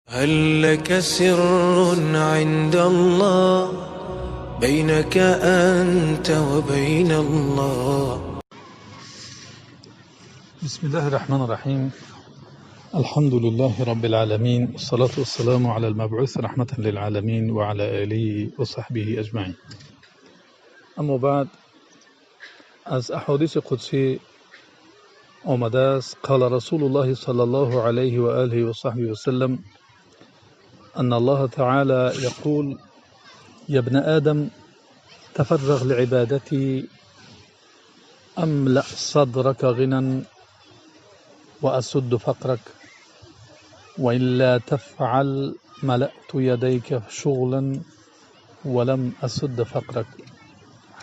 هل لك سر عند الله بينك أنت وبين الله؟ بسم الله الرحمن الرحيم. الحمد لله رب العالمين، والصلاة والسلام على المبعوث رحمة للعالمين وعلى آله وصحبه أجمعين. اما بعد، از احادیث قدسی آمده است: قال رسول الله صلى الله عليه وآله وصحبه وسلم أن الله تعالى يقول: يا ابن آدم، تفرغ لعبادتي أملأ صدرك غنى وأسد فقرك، وإلا تفعل ملأت يديك شغلا ولم أسد فقرك.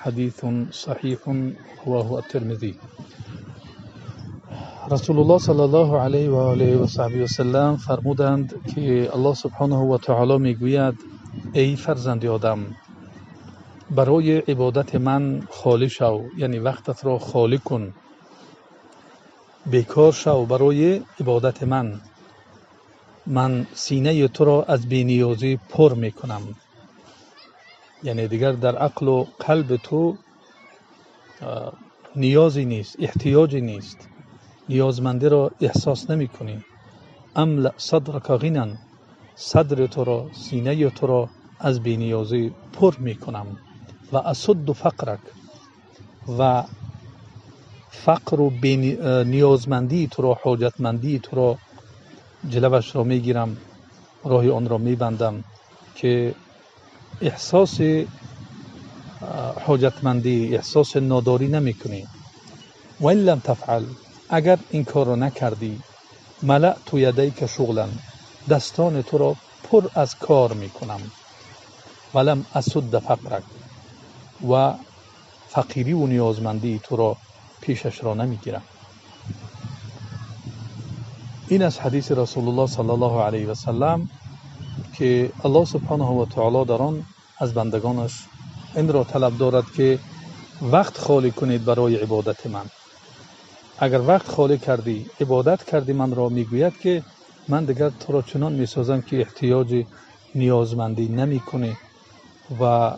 حديث صحيح رواه الترمذي. رسول الله صلى الله عليه و آله و صحبه و سلم فرمودند که الله سبحانه و تعالی میگوید: ای فرزند آدم، برای عبادت من خالی شو، یعنی وقتت را خالی کن، بیکار شو برای عبادت من، من سینه تو را از بینیازی پر میکنم. یعنی دیگر در عقل و قلب تو نیازی نیست، احتیاجی نیست، نیازمندی را احساس نمی کنی. أملأ صدرك غنى، صدر تو را، سینه تو را از بینیازی پر میکنم. و أسد فقرك، و فقر و نیازمندی تو را، حاجتمندی تو را جلوش را میگیرم، راه آن را میبندم که احساس حاجتمندی، احساس ناداری نمیکنی. و إن لم تفعل، اگر این کار را نکردی، ملأت يديك شغلا، دستان تو را پر از کار میکنم. ولم أسد فقرك، و فقیری و نیازمندی تو را پیشش را نمیگیرم. این از حدیث رسول الله صلی الله علیه و سلم که الله سبحانه و تعالی در آن از بندگانش این را طلب دارد که وقت خالی کنید برای عبادت من. اگر وقت خالی کردی، عبادت کردی من را، میگوید که من دیگر تو را چنان میسازم که احتیاج نیازمندی نمی کنی و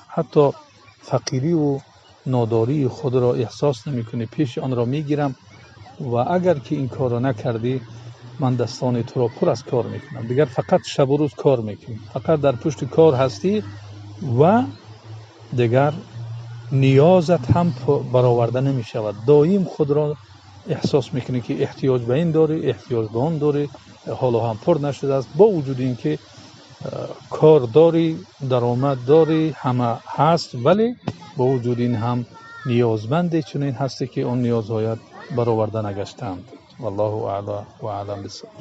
حتی فقیری و ناداری خود را احساس نمی کنی، پیش آن را میگیرم. و اگر که این کار را نکردی، من دستان تو را پر از کار میکنم، دیگر فقط شب و روز کار میکنی، فقط در پشت کار هستی و دیگر نیازت هم برآورده نمی شود. دائم خود را احساس میکنی که احتیاج به این داری، احتیاج به آن داری، حالا هم پر نشده است، با وجود اینکه کار داری، درآمد داری، همه هست، ولی با وجود این هم نیازمند چنین هستی که آن نیازهایت برآورده نگشتند. والله اعلی و اعلم بالصواب.